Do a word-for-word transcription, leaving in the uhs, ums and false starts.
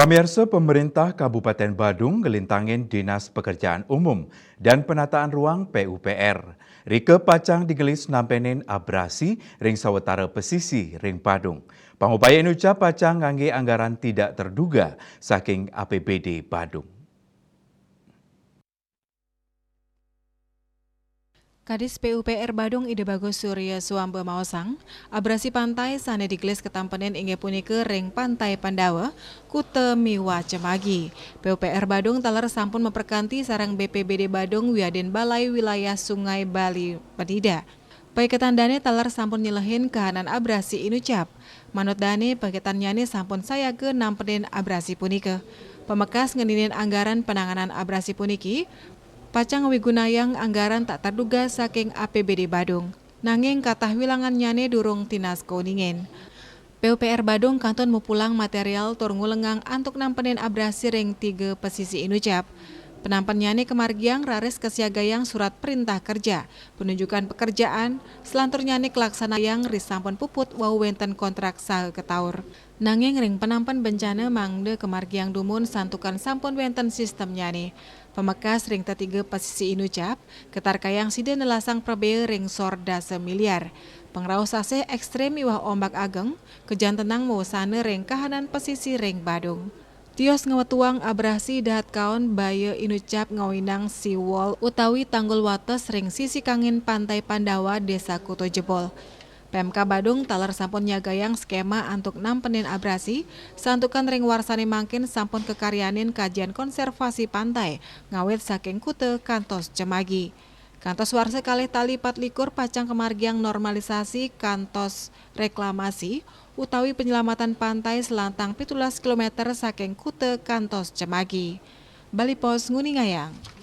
Pamirsa, pemerintah Kabupaten Badung ngelintangin Dinas Pekerjaan Umum dan Penataan Ruang, P U P R, rika pacang digelis nampenin abrasi ring sawetara pesisi ring Badung. Pangupaya inucap pacang ngangge anggaran tidak terduga saking A P B D Badung. Kadis P U P R Badung, Ida Bagus Surya Swamba, maosang, abrasi pantai sane digelis katampenin inggih punika ring Pantai Pandawa, Kuta miwah Cemagi. P U P R Badung taler sampun maperkanti sareng B P B D Badung wiadin Balai Wilayah Sungai Bali Penida. Paiketan dane taler sampun nyelehin kahanan abrasi inucap. Manut dane, paiketannyane sampun sayaga nampenin abrasi punika. Pamekas ngeninin anggaran penanganan abrasi puniki, pacang wigunayang anggaran tak terduga saking A P B D Badung. Nanging katah wilangannyane durung tinas kauningin. P U P R Badung kantun mupulang material tur ngulengang antuk nampenin abrasi ring tiga pesisi inucap. Penampennyane kamargiang raris kasiagayang surat perintah kerja, penunjukan pekerjaan, selanturnyane kalaksanayang ri sampun puput wau wenten kontrak saha kataur. Nanging ring penampen bencana mangda kamargiang dumun santukan sampun wenten sistemnyane. Pamekas ring tetiga pesisi inucap, katarkayang sida nelasang prabea ring sor dasa miliar. Pangrauh sasih ekstrem miwah ombak ageng, kajantenang mawesana ring kahanan pesisi ring Badung. Tios ngwetuang abrasi dahat kaon baya inucap ngawinang seawall utawi tanggul wates ring sisi kangin Pantai Pandawa, Desa Kuta Jebol. P M K Badung taler sampun nyagayang skema antuk nampenin abrasi, santukan ring warsane mangkin sampun kakaryanin kajian konservasi pantai, ngawit saking Kuta kantos Cemagi. Kantos warsa kalih tali pat likur pacang kamargiang normalisasi kantos reklamasi utawi penyelamatan pantai selantang pitulas kilometer saking Kuta kantos Cemagi. Bali Post nguningayang.